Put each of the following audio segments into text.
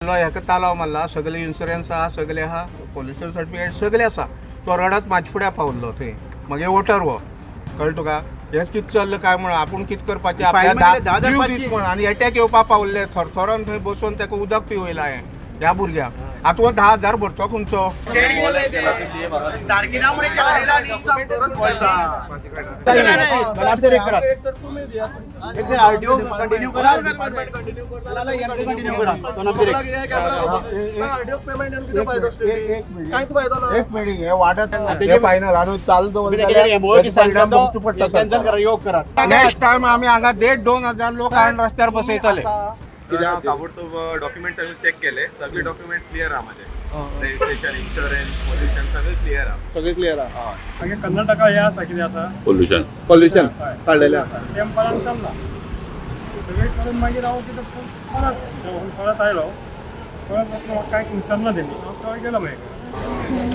म्हणलो हेका तालाव मारला, सगळे इन्शुरन्स आहा, सगळे आहा, पोल्युशन सर्टिफिकेट सगळे आसा. तो रडत म्हाजे फुड्या पावल्लो थंय. मगे वोटर हो, कळ्ळें तुका? हें कितें चल्लां काय म्हणून आपूण कितें करपाचें फायल आपल्या मारले धा हजार जीव पांचशे. दीत म्हणून आनी एटॅक येवपा पावल्ले. थरथरोन थंय बसून ताका उदक पिवयलां हांवें ह्या भुरग्याक. आतां हो 10,000 भरतो खंयचो? सारकी ना म्हणे चलन येयला. आरटीओ कंटिन्यू करा, कंटिन्यू करा. एक मिनिट, हे वाडत हे फायनल आनी चालू दवरले. कॅन्सल करा, योग करा. नेक्स्ट टायम आमी हांगा देड 2,000 लोक हाडून रस्त्यार बसयतले. कित्याक ताबडतोब डॉक्युमेंट सगळे चेक केले. सगळे डॉक्युमेंट क्लियर आहा माझे. रजिस्ट्रेशन, इन्शुरन्स, पोल्युशन सगळे क्लियर आहा. सगळे क्लिअर आहा. मागीर कर्नाटका हें आसा, कितें आसा. पोल्युशन. पॉल्युशन काडलेले आहा. टेंपलान चल्ला सगळें करून. मागीर हांव कितें परत जेवण परत आयलो. परत म्हाका कांय विचारना तेणी. हांव थंय गेलो मागीर.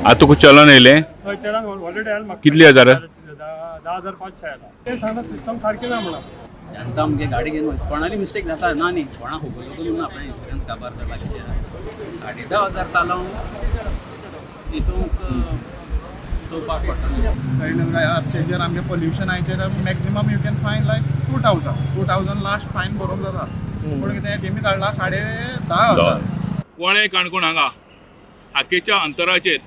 आतां तुका चलन येयलें? थंय चलन ऑलरेडी आयलें म्हाका. कितली हजार? 10,500 आयला. ते सांगता सिस्टम सारकी ना म्हणून. जनता आमगे गाडी घेवन वयता, कोणाली मिस्टेक जाता ना न्ही, कोणाक खबर ना आपणें इन्शुरन्स काबार जाला कितें. 10,500 तालांव हितूंक चोवपाक पडटा न्ही. तेजेर आमगे पोल्युशनाचेर maximum you can fine like 2,000, 2,000 last fine भरोंक जाता. पूण कितें तेमी धाडला 10,500. कोणे काणकोण हांगा हाकेच्या अंतराचेर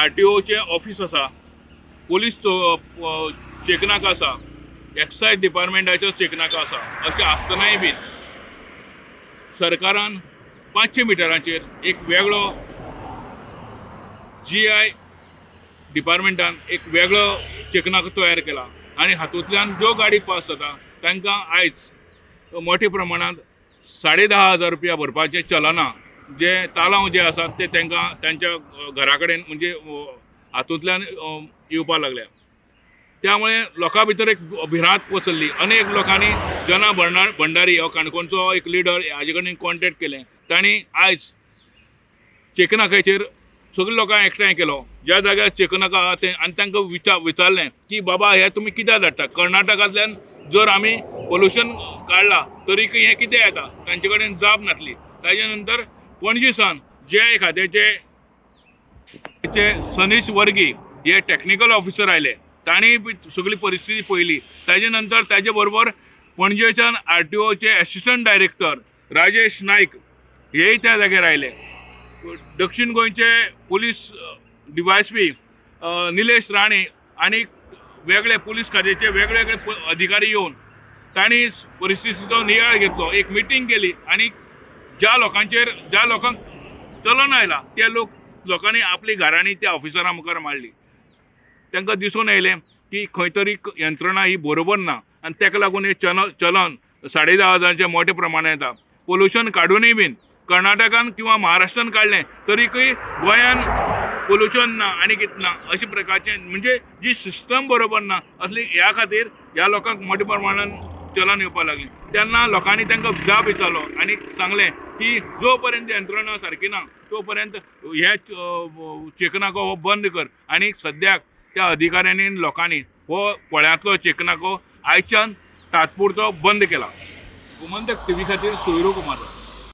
आरटीओचें ऑफीस आसा, पोलीस चेकनाका आसा, एक्सायज डिपार्टमेंटाचो चेकनाका आसा, अशें आसतनाय बीन सरकारान 500 मिटरांचेर एक वेगळो जीआय डिपार्टमेंटान एक वेगळो चेकनाको तयार केला आनी हातूंतल्यान ज्यो गाडी पास जाता तांकां आयज मोठ्या प्रमाणांत 10,500 रुपया भरपाचें चलना जे तालांव जे आसात ते तांकां तांच्या घरा कडेन म्हणजे हातूंतल्यान येवपाक लागल्या. त्यामुळे लोकां भितर एक भिरांत पसरली. अनेक लोकांनी जना भंडारी हो काणकोणचो एक लिडर हाजे कडेन कॉन्टेक्ट केलें. तांणी आयज चेकनाकाचेर सगळे लोकांक एकठांय केलो ज्या जाग्यार चेकनाका आहा तें आनी तांकां विचारलें की बाबा हें तुमी कित्याक धाडटा? कर्नाटकांतल्यान जर आमी पोल्युशन काडलां तरीकय हें कितें येता? तांचे कडेन जाप नासली. ताजे नंतर पणजी सावन जे खात्याचे सनीश वर्गी हे टॅक्निकल ऑफिसर आयले. तांणी सगळी परिस्थिती पळयली. ताजे नंतर ताजे बरोबर पणजेच्यान आरटीओचे एसिस्टंट डायरेक्टर राजेश नायक हेय त्या जाग्यार आयले. दक्षिण गोंयचे पुलीस डीवायएसपी निलेश राणे आनी वेगळे पुलीस खात्याचे वेगळे वेगळे अधिकारी येवन तांणी परिस्थितीचो नियाळ घेतलो, एक मिटींग केली आनी ज्या लोकांचेर ज्या लोकांक चलन आयला त्या लोकांनी आपली घरांनी त्या ऑफिसरा मुखार मांडली. तांकां दिसून येयलें की खंय तरी यंत्रणा ही बरोबर ना आनी ताका लागून हें चलन 10,500चें मोठ्या प्रमाणात येता. पोल्युशन काडुनूय बीन कर्नाटकान किंवा महाराष्ट्रान काडलें तरीकय गोंयान पोल्युशन ना आनी कितें ना अशे प्रकारचें म्हणजे जी सिस्टम बरोबर ना असली ह्या खातीर ह्या लोकांक मोठ्या प्रमाणान चलन येवपाक लागलें. तेन्ना लोकांनी तांकां जाब विचारलो आनी सांगलें की जो पर्यंत यंत्रणा सारकी ना तो पर्यंत हे चेकनाको हो बंद कर. आनी सद्याक त्या अधिकाऱ्यांनी लोकांनी हो पोळ्यांतलो चेकनाको आयच्यान तात्पुरतो बंद केला. गोमंतक टीव्ही खातीर सोयरू कुमार.